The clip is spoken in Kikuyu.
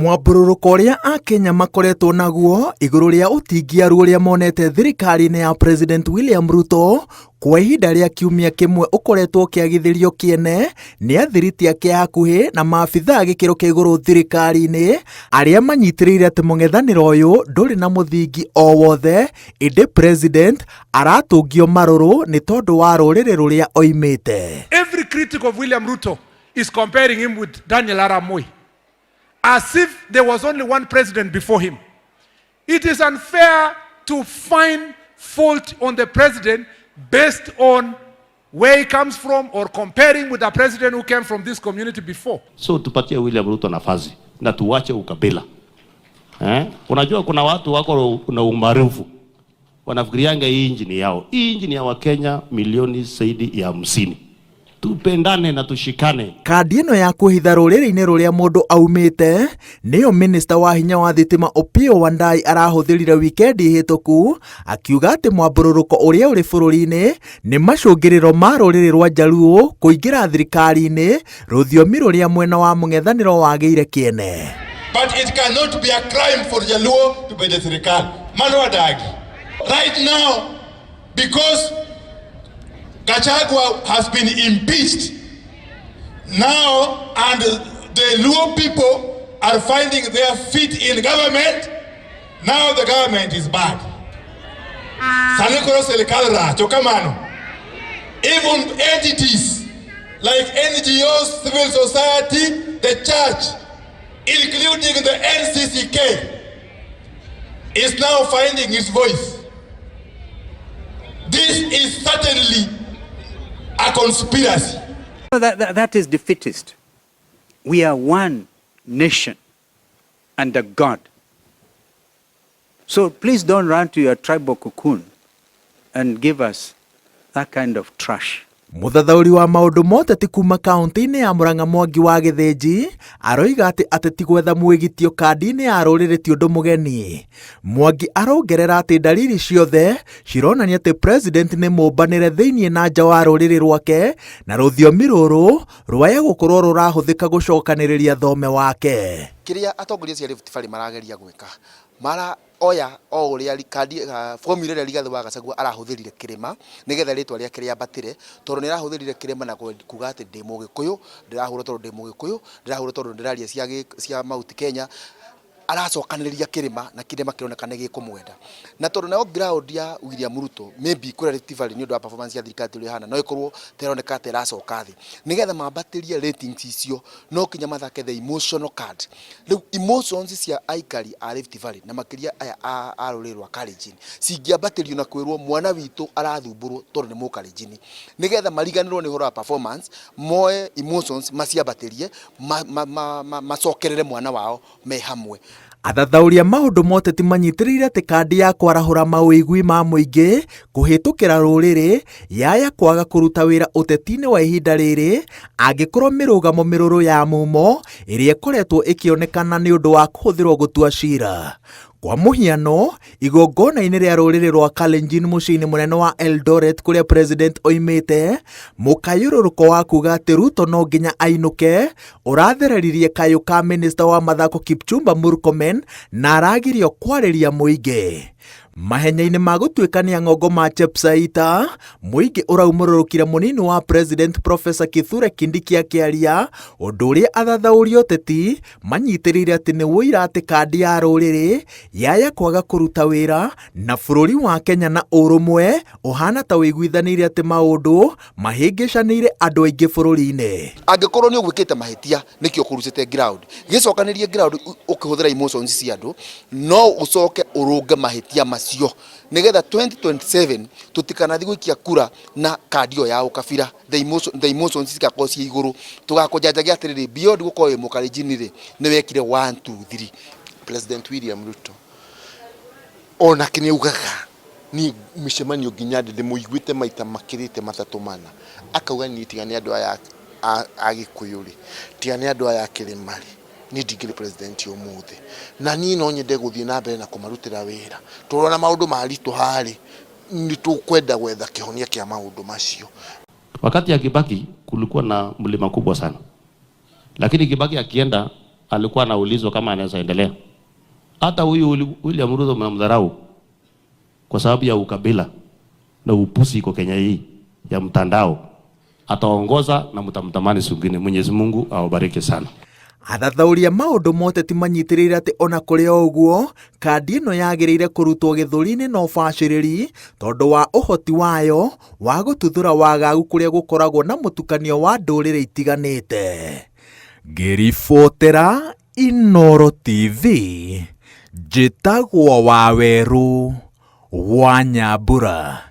Mwambũrũrũko ũrĩa Akenya makoretwo naguo igũrũ rĩa ũtingiaru ũrĩa monete thirikari-inĩ ya President William Ruto kwa ihinda rĩa kiumia kĩmwe ũkoretwo ũkĩagithĩrio kĩene nĩ athiriti ake a hakuhĩ na maabithaa a gĩkĩro kĩa igũrũ thirikari-inĩ arĩa manyitĩrĩire atĩ mũng'ethanĩro ũyũ ndũrĩ na mũthingi o wothe ĩndĩ President aratũngio marũrũ nĩ tondũ wa rũrĩrĩ rũrĩa oimĩte. Every critic of William Ruto is comparing him with Daniel Arap Moi, as if there was only one president before him. It is unfair to find fault on the president based on where he comes from or comparing with a president who came from this community before. So tupatie William Ruto nafasi na tuwache ukabila. Eh? Unajua kuna watu wako na umaarufu wanafikirianga hii nchi ni yao. Hii nchi ni ya Wakenya milioni zaidi ya 50. Tupendane na tushikane. Kandi ĩno ya kwĩhitha rũrĩrĩ-inĩ rũrĩa mũndũ aumĩte nĩyo minista wa hinya wa thitima Opiyo Wandayi arahũthĩrire wikendi hĩtũku akiuga atĩ mwambũrũrũko ũrĩa ũrĩ bũrũri-inĩ nĩ macũngĩrĩro ma rũrĩrĩ rwa Jaluo kũingĩra thirikari-inĩ rũthiomi rũrĩa mwena wa mũng'ethanĩro wagĩire kĩene. But it cannot be a crime for Jaluo to be the serikali. Mano wadagi. Right now, because Gachagua has been impeached now, and the Luo people are finding their feet in government, now the government is bad. Sani koro serikal rach, ok kamano. Even entities like NGOs, civil society, the church, including the NCCK, is now finding its voice. This is certainly a conspiracy. That is defeatist. We are one nation under God. So please don't run to your tribal cocoon and give us that kind of trash. Mũthathaũri wa maũndũ ma ũteti kuma kaunti-inĩ ya Murang'a Mwangi wa Gĩthĩnji aroiga atĩ ateti gwetha mwĩgitio kandi-inĩ ya rũrĩrĩ ti ũndũ mũgeni. Mwangi arongerera atĩ ndariri ciothe cironania atĩ president nĩ mũmbanĩre thĩinĩ na nja wa rũrĩrĩ rwake na rũthiomi rũrũ rwaya gũkorwo rũrahũthĩka gũcokanĩrĩria thome wake. Kĩrĩa atongoria acio a Rift Valley marageria gwĩka, mara oya o ũrĩa kandi formula ĩrĩa Rigathĩ wa Gachagua arahũthĩrire kĩrĩma nĩgetha rĩtwa rĩake rĩambatĩre, tondũ nĩ arahũthĩrire kĩrĩma na kuga atĩ ndĩ Mũgĩkũyũ, ndĩrahũrwo tondũ ndĩ Mũgĩkũyũ, ndĩrahũrwo tondũ ndĩraria cia Mount Kenya. Aracokanĩrĩria kĩrĩma na kĩrĩma kĩroneka nĩ gĩkũmwenda, na tondũ nayo ground ya William Ruto maybe kũrĩa Rift Valley nĩ ũndũ wa performance ya thirikari ũrĩa ĩhana, no ĩkorwo ta ĩroneka ta ĩracoka thĩ, nĩgetha mambatĩrie ratings icio no kinya mathake the emotional card. Rĩu emotions cia aikari a Rift Valley na makĩria aya a rũrĩrĩ rwa Kalenjin cingĩambatĩrio na kwĩrwo mwana witũ arathumbũrwo tondũ nĩ Mũkalenjin, nĩgetha mariganĩrwo nĩ ũhoro wa performance, moe emotions maciambatĩrie, macokerere mwana wao me hamwe. Athathaũri a maũndũ ma ũteti manyitĩrĩire atĩ kandi ya kwarahũra mawĩigwi ma mũingĩ kũhĩtũkĩra rũrĩrĩ yaya kwaga kũruta wĩra ũteti-inĩ wa ihinda rĩrĩ angĩkorwo mĩrũgamo mĩrũrũ ya mumo ĩrĩa ĩkoretwo ĩkĩonekana nĩ ũndũ wa kũhũthĩrwo gũtua cira. Kwa mũhiano, igongona-inĩ rĩa rũrĩrĩ rwa Kalenjin mũciĩ-inĩ mũnene wa Eldoret kũrĩa president oimĩte, mũkayũrũrũko wa kuga atĩ Ruto no nginya ainũke ũrathereririe kayũ ka minista wa mathako Kipchumba Murkomen na aragirio kwarĩria mũingĩ. Mahenya-inĩ ma gũtuĩkania ng'ongo ma Chepsaita, mũingĩ ũraumũrũrũkire mũnini wa president Professor Kithure Kindiki akĩaria, ũndũ ũrĩa athathaũri ũteti manyitĩrĩire atĩ nĩ ũira atĩ kandi ya rũrĩrĩ yaya kwaga kũruta wĩra na bũrũri wa Kenya na ũrũmwe ũhana ta ũiguithanĩire atĩ maũndũ mahĩngĩcanĩire andũ aingĩ bũrũri-inĩ. Angĩkorwo nĩ ũgwĩkĩte mahĩtia nĩkĩo ũkũrucĩte ground, gĩcokanĩrie ground ũkĩhũthĩra emotions cia andũ, no ũcoke ũrũnge mahĩtia macio nĩgetha 2027 tũtikanathi gũikia kura na kandi ĩyo ya ũkabira. The emotions cigakorwo ciĩ igũrũ, tũgakũnjanjagia atĩrĩrĩ, beyond gũkorwo wĩ Mũkalenjin rĩ, nĩ wekire 1 2 3. President William Ruto onake nĩ augaga niĩ mĩcemanio nginya ndĩmũiguĩte maita makĩrĩte matatũ mana, akauga niĩ tiga nĩ andũ aya a Gĩkũyũ rĩ, tiga nĩ andũ aya a kĩrĩma rĩ, niĩ ndingĩrĩ president ũmũthĩ, na niĩ no nyende gũthiĩ na mbere na kũmarutĩra wĩra, tũrona maũndũ maritũha rĩ, nĩ tũkwenda gwetha kĩhonia kĩa maũndũ macio. Wakati ya Kibaki kulikuwa na mlima kubwa sana, lakini Kibaki akienda alikuwa anaulizwa kama anaweza endelea. Hata huyu William Ruto mnamdharau kwa sababu ya ukabila na upusi iko Kenya hii ya mtandao, ataongoza na mtamtamani siku ingine. Mwenyezi Mungu awabariki sana. Athathaũri a maũndũ ma ũteti manyitĩrĩire atĩ ona kũrĩ o ũguo, kandi ĩno yagĩrĩire kũrutwo gĩthũri-inĩ na ũbacĩrĩri tondũ wa ũhoti wayo wa gũtuthũra wagagu kũrĩa gũkoragwo na mũtukanio wa ndũrĩrĩ itiganĩte. Ngĩribotera Inooro TV, njĩtagwo Wawerũ wa Nyambura.